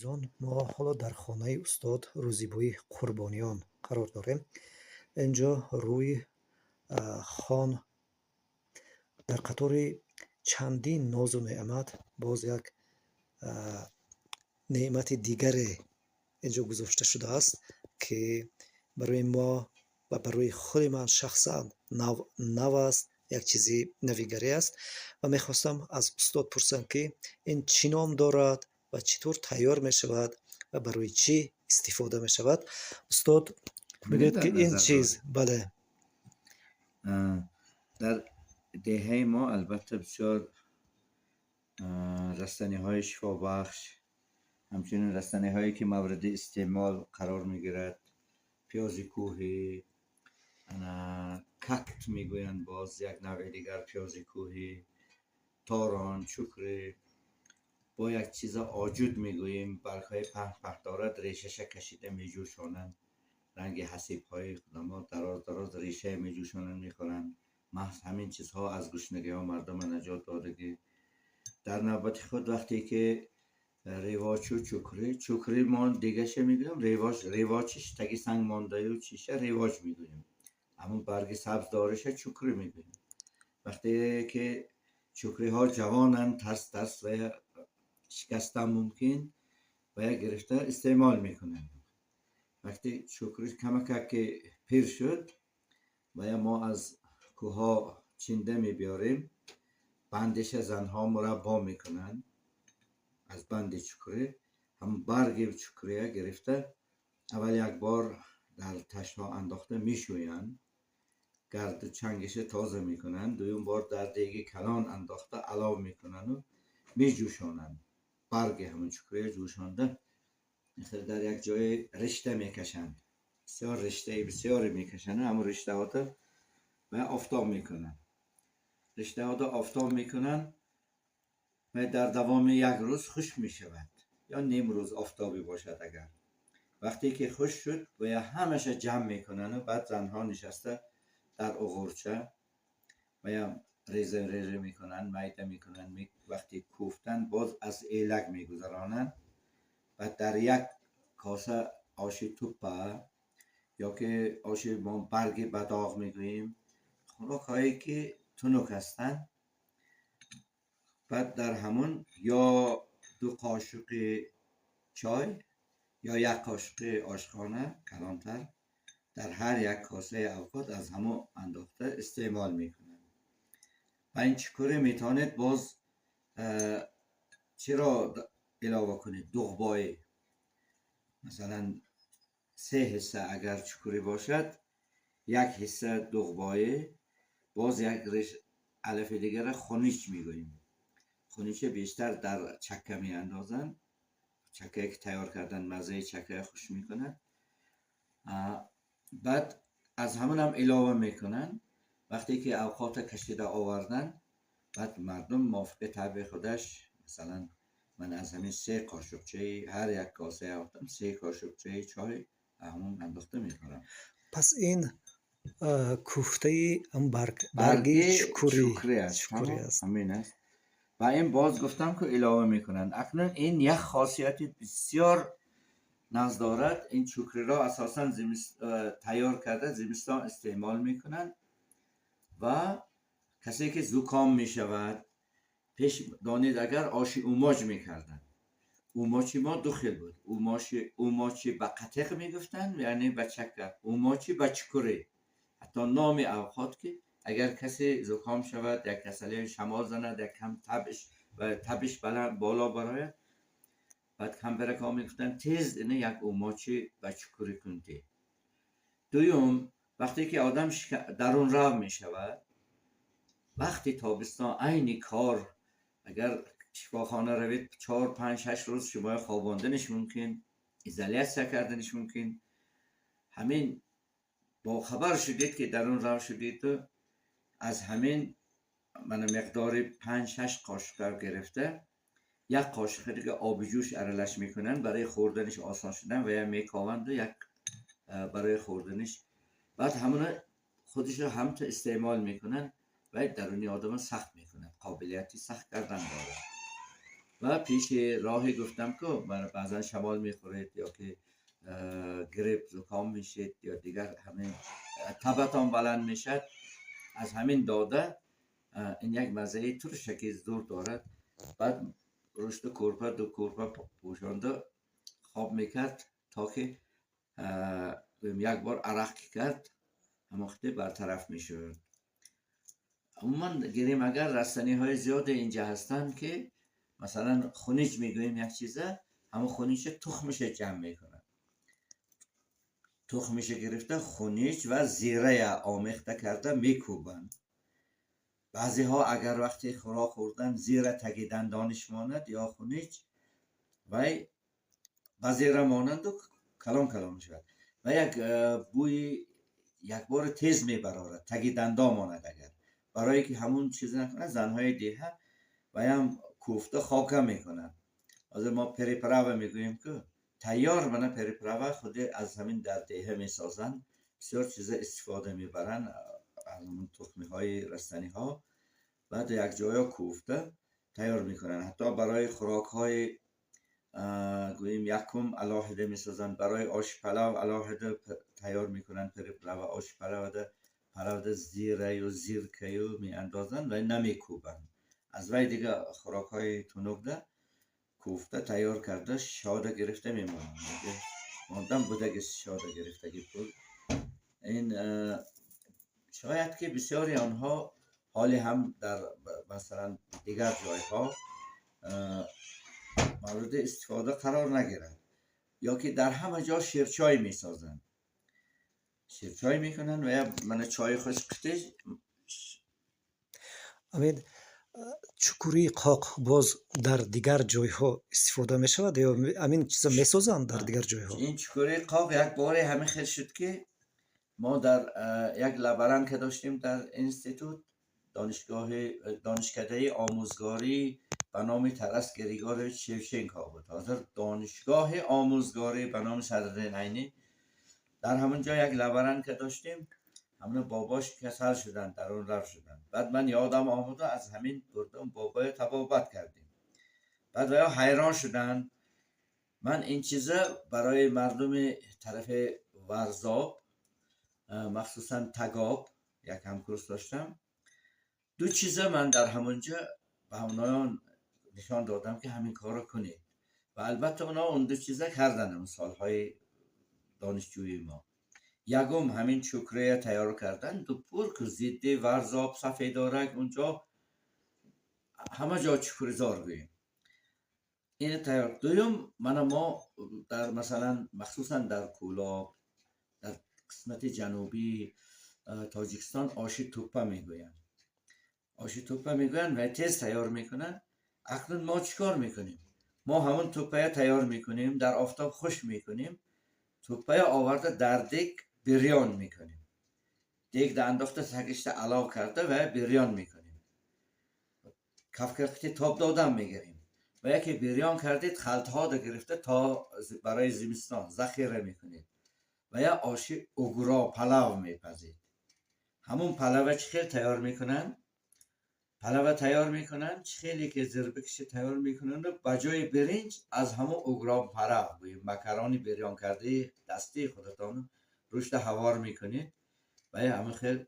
Азизон, мо ҳоло дар хонаи устод Рӯзибои Қурбониён қарор дорем. Инҷо рӯи хон дар қатори чандин нозу неъмат боз як неъмати дигаре инҷо гузошта шудааст, ки барои мо ва барои худи ман шахсан нав аст, як чизи навигарӣ аст ва мехостам аз устод пурсам, ки ин чӣ ном дорад ва чӣ тавр тайёр мешавад ва барои чӣ истифода мешавад. Устод, мегӯяд, ки ин чиз, бале. Дар деҳаи мо, албатта, бисёр растаниҳои шифобахш, ҳамчунин растаниҳое, ки мавриди истеъмол қарор мегирад, пиёзи кӯҳӣ, какт мегӯянд, боз як навъи дигар пиёзи кӯҳӣ, торон, чукрӣ, бо як чиза оҷуд мегӯем, баргҳои паҳн паҳн дорад, решаша кашида меҷӯшонанд, ранги ҳасибҳои худамо дароз дароз решае меҷӯшонанд, мехӯранд. Маҳз ҳамин чизҳо аз гушнагиҳо мардума наҷот додагӣ. Дар навбати худ, вақте ки ревочу чукрӣ, чукрӣ мо дигаша мегӯем, ревоч, ревочиш таги санг мондаю чиша ревоч мегӯем, ҳамун барги сабз дориша чукрӣ мегӯем. Вақте ки чукриҳо ҷавонанд, тарс тарс ва шикастан мумкин, ва гирифта истеъмол мекунанд. Вақте чукрӣ камакак ки пир шуд, вая мо аз кӯҳҳо чинда мебиёрем, бандиша занҳо мураббо мекунанд. Аз банди чукрӣ, ҳамун барги чукрия гирифта, аввал як бор дар таштҳо андохта мешӯянд, гарду чангиша тоза мекунанд, дуюм бор дар деги калон андохта алов мекунанду меҷӯшонанд. Барги ҳамун чукрия ҷӯшонда, дар як ҷое ришта мекашанд, бисёр риштаи бисёре мекашанд, ҳамун риштаҳото ва офтоб мекунанд. Риштаҳото офтоб мекунанд ва дар давоми як рӯз хушк мешавад ё ним рӯз офтобӣ бошад агар. Вақте ки хушк шуд, бояд ҳамаша ҷамъ мекунанду баъд занҳо нишаста дар уғурча вая реза реза мекунанд, майда мекунанд. Вақте кӯфтанд, боз аз элак мегузаронанд. Баъд дар як коса оши туппа ё ки оши мо барги бадоғ мегӯем, хӯрокҳое ки тунук ҳастанд, баъд дар ҳамун ё 2 қошуқи чой ё як қошуқи ошхона калонтар дар ҳар як косаи авқот аз ҳамон андохта истеъмол мекунанд. Ва ин чукурӣ метавонед боз чиро илова кунед? Дуғбоӣ. Масалан, се ҳисса агар чукурӣ бошад, як ҳисса дуғбоӣ, боз як риш алафи дигара хунич мегӯем. Хунича бештар дар чакка меандозанд. Чаккае ки тайёр кардан, маззаи чаккая хуш мекунад. Баъд аз ҳамунам илова мекунанд. Вақте ки авқота кашида оварданд, баъд мардум мувофиқи табъи худаш, масалан, ман аз ҳамин се қошуқчаи ҳар як косаи авқотам се қошуқчаи чой ҳамун андохта мехӯрам. Пас ин кӯфтаи барги чукрӣ аст, ҳамин аст. Ва ин боз гуфтам, ки илова мекунанд. Акнун ин як хосияти бисёр нағз дорад. Ин чукриро асосан тайёр карда, зимистон истеъмол мекунанд ва касе ки зуком мешавад, пеш донед, агар оши умоҷ мекарданд. Умочи мо ду хел буд: умочи ба қатиқ мегуфтанд, яъне ба чакка, умочи ба чукурӣ. Ҳатто номи авқот, ки агар касе зуком шавад, як касалии шамол занад, як кам табиш ва табиш баланд боло барояд, баъд кампиракҳо мегуфтанд: «Тез ина як умочи ба чукурӣ кун». Дуюм, вақте ки одам дарунрав мешавад, вақти тобистон айни кор, агар шифохона равед, 4, 5, 6 рӯз шуморо хобонданиш мумкин, изолятсия карданиш мумкин. Ҳамин бохабар шудед, ки дарунрав шудеду, аз ҳамин мана миқдори 5-6 қошуқа гирифта, як қошуқи дига оби ҷӯш аралаш мекунанд, барои хӯрданиш осон шудан ва я мекованду як барои хӯрданиш, баъд ҳамуна худашро ҳамто истеъмол мекунанд ва даруни одама сахт мекунад, қобилияти сахт кардан дорад. Ва пеши роҳе гуфтам, ку баъзан шамол мехӯред ё ки грипп, зуком мешед ё дигар ҳамин табатон баланд мешад, аз ҳамин дода ин як маззаи туршаки зур дорад. Баъд рушду кӯрпа, ду кӯрпа пӯшонда хоб мекард, то ки як бор арақ ки кард, ҳамон бартараф мешуд. Умуман гирем агар, растаниҳои зиёде инҷа ҳастанд, ки масалан хуниҷ мегӯем як чиза, ҳамон хунича тухмиша ҷамъ мекунанд. Тухмиша гирифта, хуниҷ ва зирая омехта карда мекӯбанд. Баъзеҳо агар вақте хӯрок хӯрдан зира таги дандониш монад ё хуниҷ, вай ба зира монанду калон калон мешавад ва як бӯи якбора тез мебарорад, таги дандон монад агар. Барое ки ҳамун чиз накунад, занҳои деҳа ваям кӯфта хока мекунанд. Ҳозир мо приправа мегӯем ку, тайёр мана приправа худи аз ҳамин дар деҳа месозанд, бисёр чиза истифода мебаранд аз ҳамун тухмиҳои растаниҳо. Баъд якҷоя кӯфта тайёр мекунанд. Ҳатто барои хӯрокҳои гӯем якум алоҳида месозанд, барои оши палав алоҳида тайёр мекунанд приправа. Оши палавда палавда зираю зиркаю меандозанд ва намекӯбанд. Аз вай дига хӯрокҳои тунукда кӯфта тайёр карда, шода гирифта мемонанд. Мондам будаги шода гирифтаги пул. Ин шояд ки бисёри онҳо ҳоле ҳам дар масалан дигар ҷойҳо мавриди истифода қарор нагирад. Ё ки дар ҳама ҷо ширчой месозанд, ширчой мекунанд ва мана чойи хушк қитиш. Амин чукурии қоқ боз дар дигар ҷойҳо истифода мешавад ё ҳамин чиза месозанд дар дигар ҷойҳо? Ин чукурии қоқ як боре ҳамин хел шуд, ки мо дар як лаборантка доштем дар институт, донишгоҳи донишкадаи омӯзгорӣ ба номи Тарас Григорьевич Шевченко буд, ҳозир Донишгоҳи омӯзгорӣ ба номи Садриддин Айнӣ. Дар ҳамон ҷо як лаборантка доштем. Ҳамна бобош касал шуданд, дар он рафт шуданд. Баъд ман ёдам омаду аз ҳамин бурдам, бобоя табобат кардем. Баъд ваё ҳайрон шуданд. Ман ин чиза барои мардуми тарафи Варзоб, махсусан Тагоб, як ҳамкурс доштам, ду чиза ман дар ҳамонҷа ба ҳамоноён нишон додам, ки ҳамин корро кунед. Ва албатта онҳо он ду чиза карданд. Солҳои донишҷӯии мо ягум ҳамин чукрея тайёр кардан ду пур ку зидди Варзоб, Сафедорак, унҷо ҳама ҷо чукризор гӯем, ин тайёр. Дуюм, мана мо дар масалан махсусан дар Кӯлоб, дар қисмати ҷанубии Тоҷикистон оши туппа мегӯянд. Оши туппа мегӯянд ва тез тайёр мекунанд. Акнун мо чӣ кор мекунем? Мо ҳамон туппая тайёр мекунем, дар офтоб хушк мекунем, туппая оварда дар дег бирён мекунем. Дегда андохта, тагишта алов карда ва бирён мекунем, кафкақити тоб додан мегирем. Ва яке бирён кардед, халтҳода гирифта то барои зимистон захира мекунед ва я оши угро палав мепазед. Ҳамун палава чӣ хел тайёр мекунанд? Палава тайёр мекунанд, чӣ хеле ки зирбикиши тайёр мекунанду ба ҷои биринҷ аз ҳамун угро палав, гӯем макарони бирён кардаи дастии худатон рӯшта ҳавор мекунед ва ҳамин хел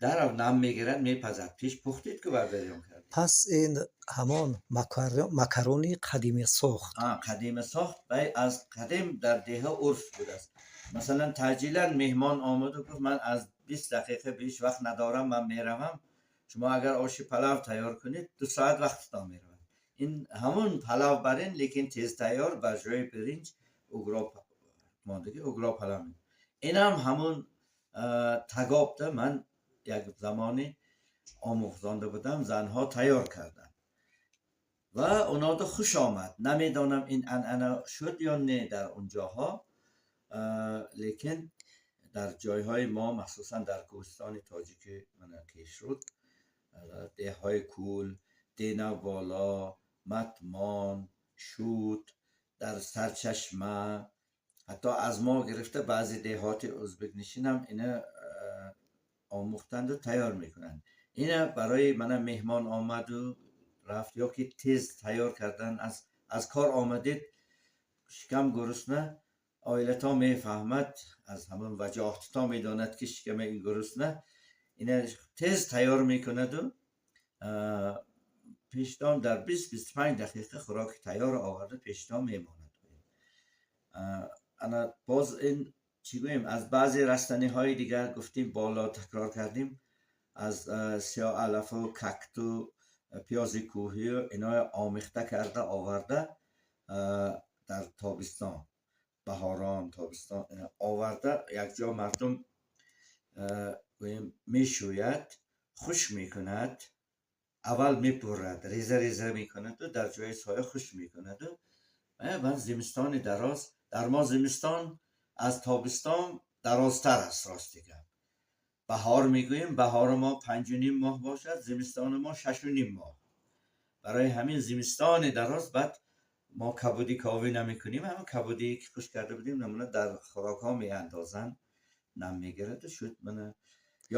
дарав нам мегирад, мепазад. Пеш пухтед ку бар бирён кардед. Пас ин ҳамон макарони қадима сохт. Қадима сохт. Вай аз қадим дар деҳа урф будааст. Масалан, таъҷилан меҳмон омаду гуфт: «Ман аз 20 дақиқа беш вақт надорам, ман меравам, шумо агар оши палав тайёр кунед, 2 соат вақтатон меравад». Ин ҳамун палав барин, лекин тезтайёр, ба ҷои биринҷ угро мондаги угро палав. Инам ҳамун Тагобда ман як замоне омӯхзонда будам, занҳо тайёр карданд ва онода хуш омад. Намедонам, ин анъана шуд ё не дар унҷоҳо, лекин дар ҷойҳои мо, махсусан дар кӯҳистони тоҷики мана Кешруд, деҳҳои Кӯл, Денавболо, Матмон, Шуд, дар Сарчашма, ҳатто аз мо гирифта баъзе деҳоти ӯзбекнишинам ина омӯхтанду тайёр мекунанд. Ина барои мана меҳмон омаду Рафт ё ки тез тайёр кардан, аз кор омадед, шикам гурусна, оилатон мефаҳмад, аз ҳамон ваҷоҳатитон медонад, ки шикама ин гурусна, ина тез тайёр мекунаду пештон дар 20-25 дақиқа хӯроки тайёр оварда пештон мемонад. Ана боз ин чӣ гӯем, аз баъзе растаниҳои дигар гуфтем, боло такрор кардем, аз сиёҳалафу какту, пиёзи кӯҳию иноя омехта карда оварда, дар тобистон, баҳорон, тобистон оварда якҷо мардум, гӯем, мешӯяд, хушк мекунад. Аввал мепурад, реза реза мекунаду дар ҷои соя хушк мекунаду баъд зимистони дароз. Дар мо зимистон аз тобистон дарозтар аст. Рости гап, баҳор мегӯем, баҳори мо 5,5 моҳ бошад, зимистони мо 6,5 моҳ. Барои ҳамин зимистони дароз баъд мо кабудӣ ковӣ намекунем. Ҳамин кабудие ки хушк карда будем, намуна дар хӯрокҳо меандозанд, нам мегираду шуд. Мана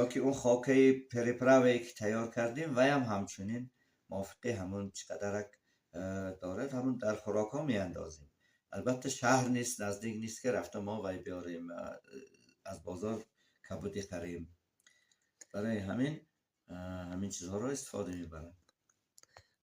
ё ки он хокаи приправа е ки тайёр кардем, ваям ҳамчунин мувофиқи ҳамун чӣ қадарак дорад, ҳамун дар хӯрокҳо меандозем. Албатта, шаҳр нест, наздик нест, ки рафта мо вай биёрем, аз бозор кабудӣ харем. Барои ҳамин ҳамин чизҳоро истифода мебаранд.